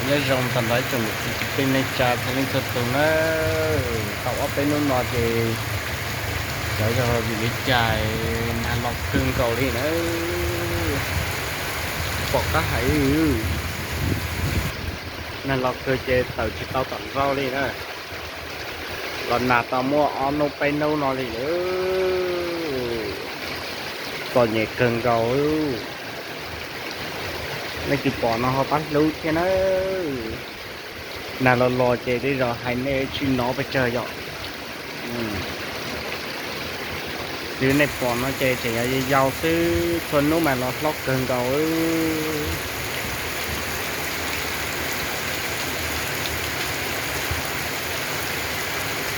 Nyob zoo tag nrho ib tsoom niam txiv kwv tij neej tsa txhua leej txhua tus na. Tau ob peb hnub no ces xyov yog vim li cas nag los kawg nkaus li na. Pom qab hais, nag los kawg ces tawm tsis tau tom nrau li na. Los nag tau muaj ob hnub peb hnub no li lawm. Txom nyem kawg nkaus. Leej twg pom no ho pab hlub thiab na. Nag los los ces tej zaum hais nej tsis hnov pes tsawg yom. Xws nej pom no ces tseem yog yau xwb, txhua hnub mas los hlob kawg nkaus.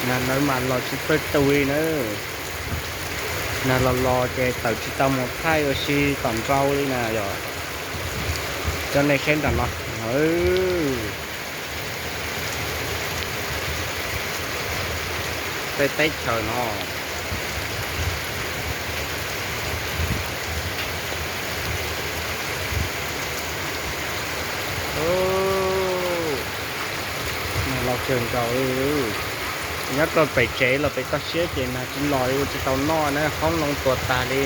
Nag ntawd mas los tsis txawj tu li na. Nag los los ces tawm tsis tau mus thaij ua si tom nrau li na yom. Coj nej saib nram no. Tej teb chaws no los kawg nkaus li. Nyob rau pem tsev los pem toj siab ces nag tsis los ua tsis tau noj na, hoob loo tuag tag li.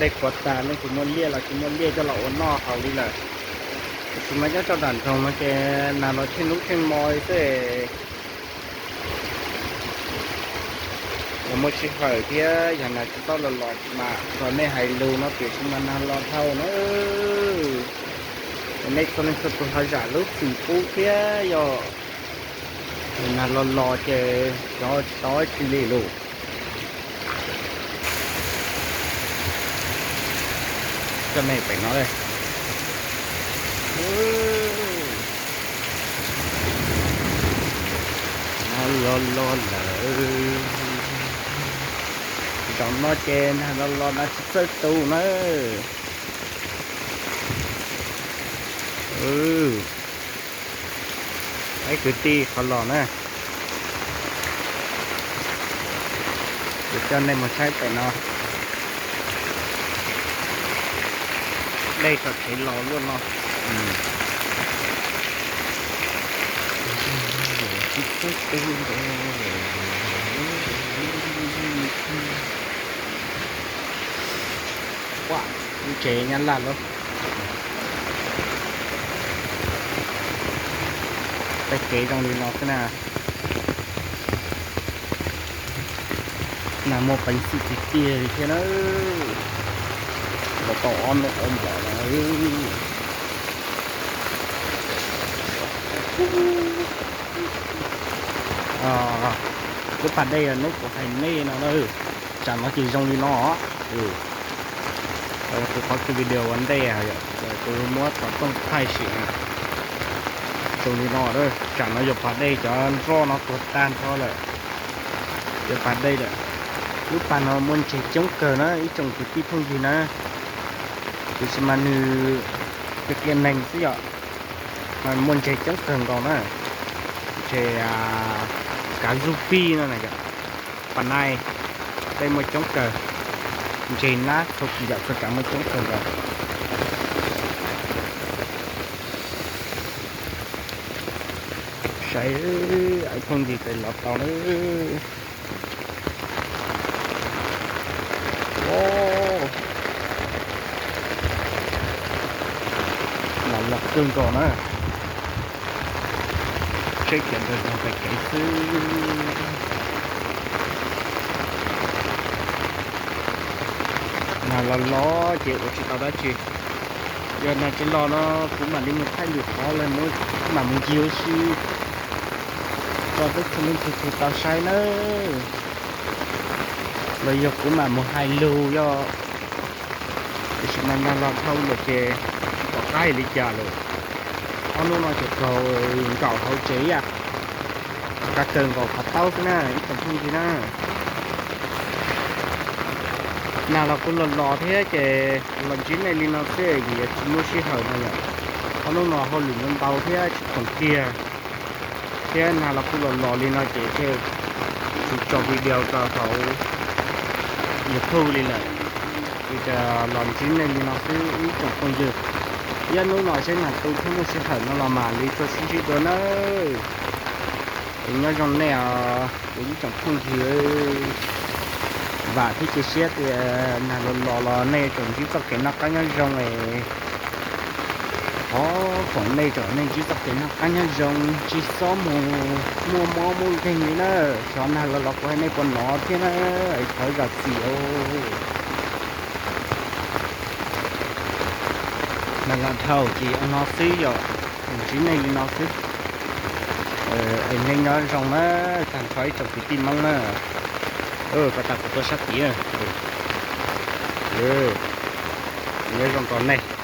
Dej qhuav tag, leej twg muaj liaj los tsis muaj liaj coj los ua noj haus li lawm. Tiam sis mas nyob rau nram nroog no ces nag los tsheej hnub tsheej hmo li xwb. Los muaj sij hawm thiab yog nag tsis tau los los mas nrog nej hais lus no tiam sis mas nag los dhau na. Nej txhua leej txhua tus ho zam lub txim pub thiab yom. Nag los los ces xyov tsis tau dab tsi li lauj. Coj nej pem no, nag los los lawm. Zaum no ces nag los los nag tsis txawj tu na. Ib kwv tij qhov los na, kuv coj nej mus saib pem no. Dej tom tsev los luaj no. Lub tsev Nyab Laj lawm. Tej kev zoo li no xwb na. Nag muaj peev xwm tiag tiag li thiab na. Los tau ob hnub ob nplog no. Lub pas dej hnub kuv hais nej no na, tsam no ces zoo li no. Kuv qhov video ua ntej, kuv muab xov tooj thaij sim zoo li no. Tsam no yog pas dej cov nroj no tuag tag nrho lawm. Cov pas dej lawm. Lub pas no muaj ntses coob kawg na ib tsoom kwv tij phooj ywg na. Tiam sis mas nws qias qias neeg xwb yom. Mas muaj ntses coob kawg nkaus na. Ntses kav zuj pij no na yom. Pas nai tej muaj coob kawg. Ntses nab txhua yam txhua tsav muaj coob kawg nkaus. Saib, ib phooj ywg tes los tau na. Nag los kawg nkaus na. Tsheb khiav ntawd tag pem kev xwb. Nag los los ces ua tsis tau dab tsi. Yog nag tsis los no kuv mam li mus thaij lwm qhov los mam mus ncig ua si rau peb txhua leej txhua tus tau saib nawb. Los yog kuv mam mus hais lus yog. Tiam sis mas nag los dhau lawm ces tsis pom qab li cas lawm. Ob hnub no ces raug nkaum hauv tsev ib yam. Kav kawg nkaus qhov taub xwb na ib tsoom phooj ywg na. Nag los kuj los los thiab ces los ntsib nej li no xwb vim tsis muaj sij hawm no yom. Ob hnub no hauj lwm ntau ntau thiab tsis khoom kiag, thiab nag los kuj los los li no ces thiaj tsis tso video rau hauv YouTube li lawm. Ces los ntsib nej li no xwb ib tsoom phooj ywg. Ib hnub no saib nag tu thiab muaj sij hawm no los mam li tuaj sib ntsib dua nawb. Es nyob zoo nej os kuv ib tsoom phooj ywg, vam thiab cia siab tias nag los los los nej tseem ntsib txoj kev noj qab nyob zoo es thov foom nej tseem nej ntsib txoj kev noj qab nyob zoo, tsis txhob mus muaj mob muaj nkeeg li na. Xyov nag los los kuv hais nej puas hnov thiab na, es thov zam txim os. Nag los dhau ces ua no xwb yom, ntsib nej li no xwb. Es nej nyob zoo na, tag nrho ib tsoom kwv tij Hmoob na. Koj tas kuv tuaj sab tid, nyob zoo rau nej.